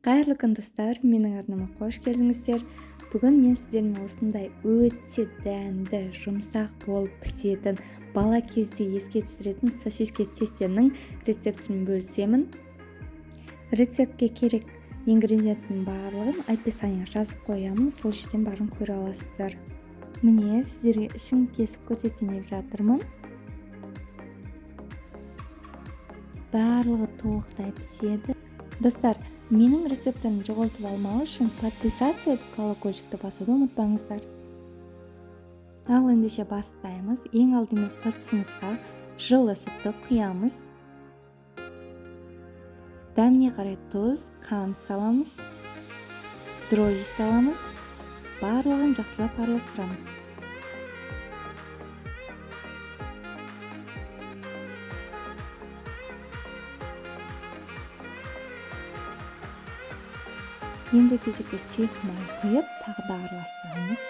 Қайырлы күн, достар! Менің арнама қош келдіңіздер. Бүгін мен сіздермен осындай өте дәмді, жұмсақ болып пісетін, бала кезде еске түсіретін сосиски тестенің рецептімен бөлісемін. Рецептке керек ингредиенттің барлығын описание жазып қоямын, сол жерден барын көре аласыздар. Міне, сіздерге ішін кесіп көрсетейін деп жатырмын. Барлығы толықтай піседі. Достар, менің рецептімді жоғалтып алмау үшін подписаться етіп колокольчикті басуды ұмытпаңыздар. Ал ендеше бастаймыз. Ең алдымен ыдысымызға жылы сүтті құямыз. Дәміне қарай тұз, қант саламыз, дрожжи саламыз. Барлығын жақсылап араластырамыз. Енді кезекте сұйық май құйып, тағы да араластырамыз.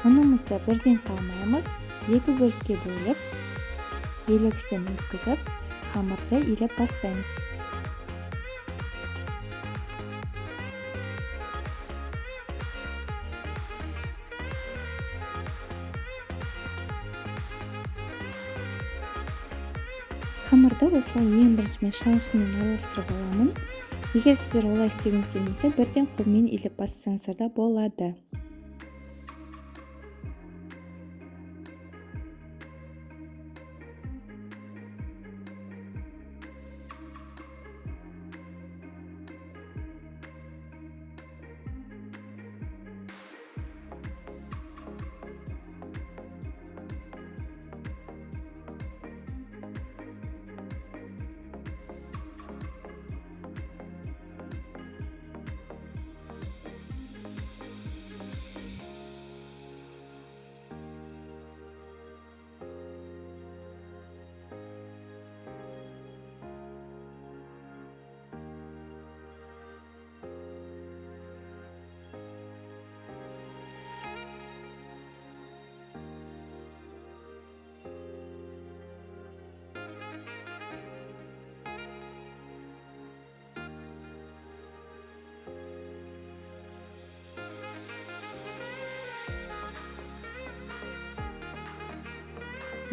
Ұнымызды бірден салмаймыз, екі бөлікке бөліп, елегіштен өткізіп, қамырды илеп бастаймыз. Қамырды осылай ең бірінші мен шанышқымен араластырып аламын. Егер сіздер олай істегіңіз келмесе, бірден қолмен илеп бассаңыздар да болады.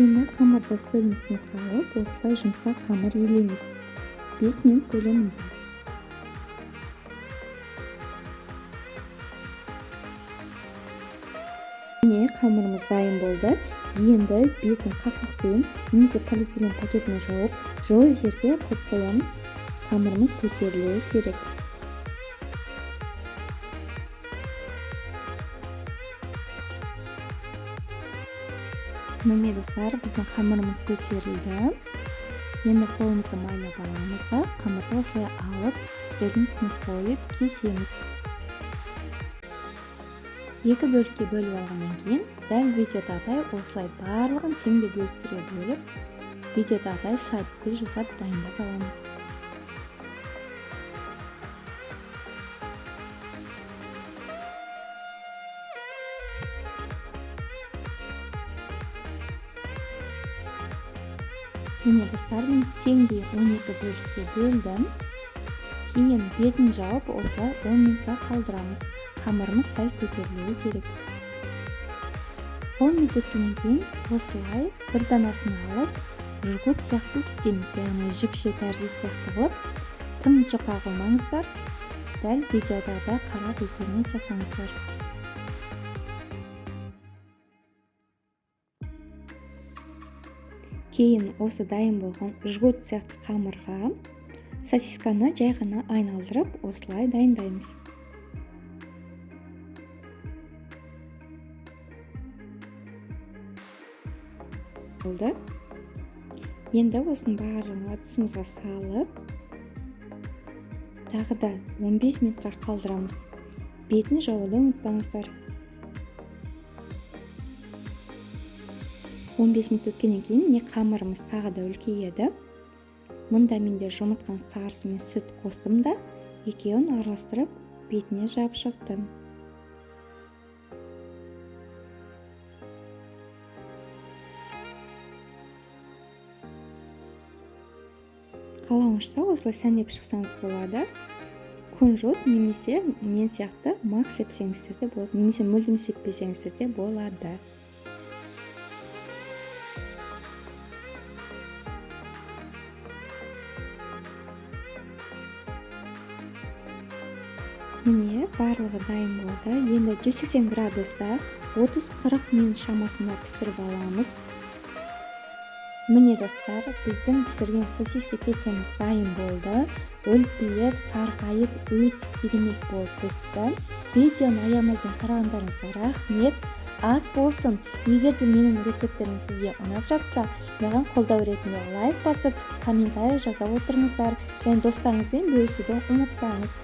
Енді қамырды үстелдің үстіне салып, осылай жұмсақ қамыр илейміз. 5 минут көлемінде. Міне, қамырымыз дайын болды. Енді бетін қақпақпен немесе полиэтилен пакетіне жауып, жылы жерге қойып қоямыз. Қамырымыз көтерілуі керек. Міне, достар, біздің қамырымыз көтерілді. Енді қолымызды майлап аламыз да, қамырды осылай алып, үстелдің үстіне қойып кесеміз. Екі бөлікке бөліп алғаннан кейін, дәл видеодағыдай осылай барлығын теңдей бөліктерге бөліп, видеодағыдай шариктер жасап дайындап аламыз. Міне, достар, мен теңдей 12 бөлікке бөлдім. Кейін бетін жауып, осылай 10 минутқа қалдырамыз. Қамырымыз сәл көтерілуі керек. 10 минут өткеннен кейін осылай бір данасын алып, жгут сияқты істейміз, яғни жіпше тәрізді сияқты қылып, тым жұқа қылмаңыздар. Дәл видеодағыдай қарап өздеріңіз жасаңыздар. Кейін осы дайын болған жгут сияқты қамырға сосисканы жай ғана айналдырып, осылай дайындаймыз. Болды. Енді осының барлығын ыдысымызға салып, тағы да 15 минутқа қалдырамыз. Бетін жабуды ұмытпаңыздар. 15 минут өткеннен кейін міне қамырымыз тағы да үлкейеді. Мұнда менде жұмыртқаның сарысы мен сүт қостым да, екеуін араластырып бетіне жабып шықтым. Қалауыңызша осылай сәндеп шықсаңыз болады. Кунжут немесе мен сияқты мак сепсеңіздер де болады, немесе мүлдем сеппесеңіздер де болады. Міне, барлығы дайын болды. Енді 180 градуста 30-40 минут шамасында пісіріп аламыз. Міне, достар, біздің пісірген сосиски тестеміз дайын болды. Үлпиіп, сарғайып, өте керемет болып пісті. Видеоны аяғына дейін қарағандарыңызға рахмет. Ас болсын. Егер де менің рецепттерім сізге ұнап жатса, маған қолдау ретінде лайк басып, комментарий жаза отырыңыздар және достарыңызбен бөлісуді ұмытпаңыз.